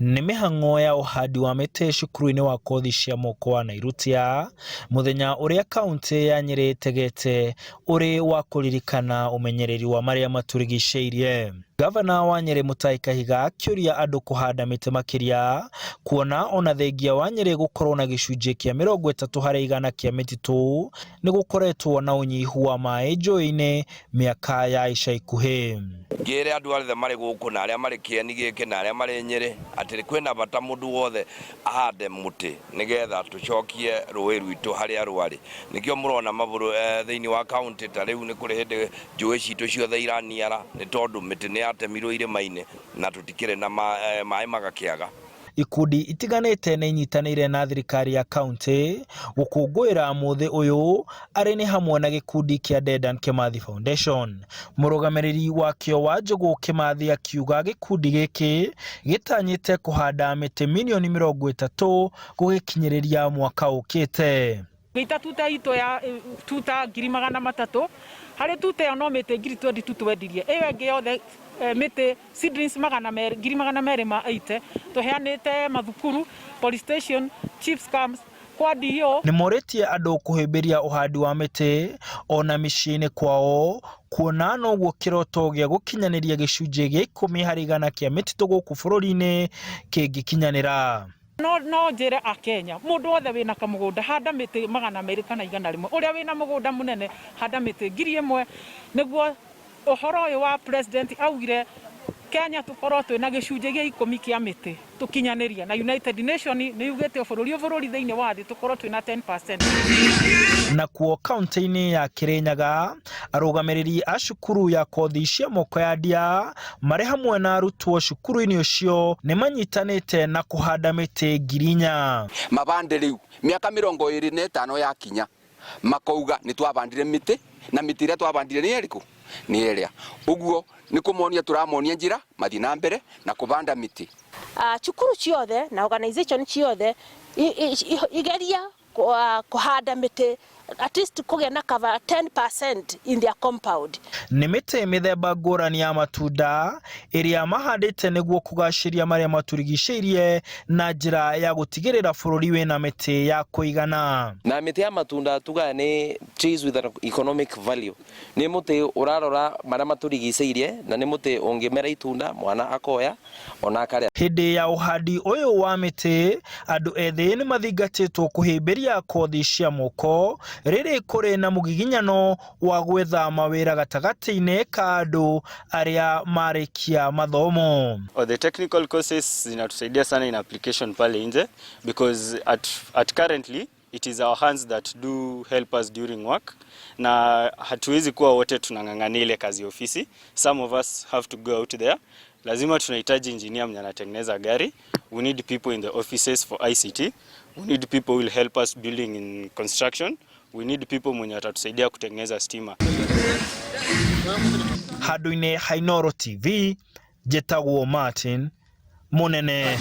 Nĩ mĩhang'o ya ũhandi wa mĩtĩ cukuru-inĩ wa kothi cia moko wa Nairutia, mũthenya ũrĩa kauntĩ ya Nyĩrĩ ĩtegete ũrĩ wa kũririkana ũmenyereri wa marĩa matũrigicĩirie. Gavana wa Nyĩrĩ Mutahi Kahiga akĩũria andũ kũhanda mĩtĩ makĩria, kuona ona thengia wa Nyĩrĩ gũkorwo na gĩcunjĩ kĩa 30% kĩa mĩtitũ, nĩ gũkoretwo na ũnyihu wa maĩ njũĩ-inĩ mĩaka ya ica ikuhĩ. Ngĩre andũ othe marĩ gũkũ na arĩa marĩ kĩeni gĩkĩ na arĩa marĩ Nyĩrĩ atĩ kwĩna bata mũndũ wothe ahande mũtĩ nĩgetha tũcokie rũĩ rwitũ harĩa rwarĩ. Nĩkĩo mũrona mabũrũ thĩinĩ wa kaũntĩ ta rĩu nĩ kũrĩ hĩndĩ njũĩ citũ ciothe iraniara nĩ tondũ mĩtĩ nĩ yatemirwo irĩma-inĩ na tũtikĩrĩ na maĩ magakĩaga. Ikundi itiganĩte nĩ inyitanĩire na thirikari ya kauntĩ gũkũngũĩra mũthĩ ũyũ arĩ nĩ hamwe na gĩkundi kĩa Dedan Kimathi Foundation. Mũrũgamĩrĩri wakĩo Wanjũgũ Kĩmathi akiuga gĩkundi gĩkĩ gĩtanyĩte kũhanda mĩtĩ mirioni 30 gũgĩkinyĩrĩria mwaka ũkĩte. Ngĩita tuta itũ ya tuta 300,000, harĩ tuta ĩyo no mĩtĩ 20,000 twendirie, ĩyo ĩngĩ yothe mĩtĩ seedlings 280,000 tũheanĩte mathukuru, police station, chiefs camps, kwa DO. Nĩ morĩtie andũ kũhĩmbĩria ũhandi wa mĩtĩ ona mĩciĩ-inĩ kwao kuona noguo kĩroto gĩa gũkinyanĩria gĩcunjĩ gĩa 10% kĩa mĩtitũ gũkũ bũrũri-inĩ kĩngĩkinyanĩra. No no njĩre akenya mũndũ wothe wĩna kamũgũnda handa mĩtĩ 200 kana 100, ũrĩa wĩna mũgũnda mũnene handa mĩtĩ 1000, nĩguo ũhoro ũyũ wa president augire Kenya tũkorwo twĩna gĩcunjĩ gĩa 10 kĩa mĩtĩ tũkinyanĩrie, na United Nation nĩ yugĩte o bũrũri o bũrũri thĩinĩ wa thĩ tũkorwo twĩna 10%. Nakuo kaunti-inĩ ya Kirinyaga, arũgamĩrĩri a cukuru ya kothi cia moko ya Ndia marĩ hamwe na arutwo cukuru-inĩ ũcio nĩ manyitanĩte na kũhanda mĩtĩ 4,000. Mabande rĩu mĩaka 25 yakinya makauga nĩ twabandire mĩtĩ, na mĩtĩ ĩrĩa twabandire nĩ ĩrĩkũ? Nĩ ĩrĩa. Ũguo nĩ kũmonia tũramonia njĩra mathiĩ na mbere na kũbanda mĩtĩ. Cukuru ciothe na organization ciothe igeria kũhanda mĩtĩ, at least kũgĩa na cover 10% in their compound. Nĩ mĩtĩ mĩthemba ngũrani ya matunda ĩrĩa mahandĩte nĩguo kũgacĩria marĩa matũrigicĩirie na njĩra ya gũtigĩrĩra bũrũri wĩna mĩtĩ ya kũigana. Na mĩtĩ ya matunda tugaga nĩ trees with an economic value, nĩ mũtĩ ũrarora marĩa matũrigicĩirie na nĩ mũtĩ ũngĩmera itunda mwana akoya ona akarĩa. Hĩndĩ ya ũhandi ũyũ wa mĩtĩ, andũ ethĩ nĩ mathingatĩtwo kũhĩmbĩria kothi cia moko rĩrĩ kũrĩ na mũgiginyano wa gwetha mawĩra gatagatĩ-inĩ ka andũ arĩa marĩkia mathomo. Oh, the technical courses zinatusaidia sana in application pale nje because at currently it is our hands that do help us during work, na hatuwezi kuwa wote tunang'ang'ania ile kazi ofisi. Some of us have to go out there. Lazima tunahitaji engineer mwenye anatengeneza gari. We need people in the offices for ICT. We need people who will help us building in construction. We need people mwenye watatusaidia kutengeneza stima. Handũ-inĩ ha Inooro TV, njĩtagwo Martin Mũnene.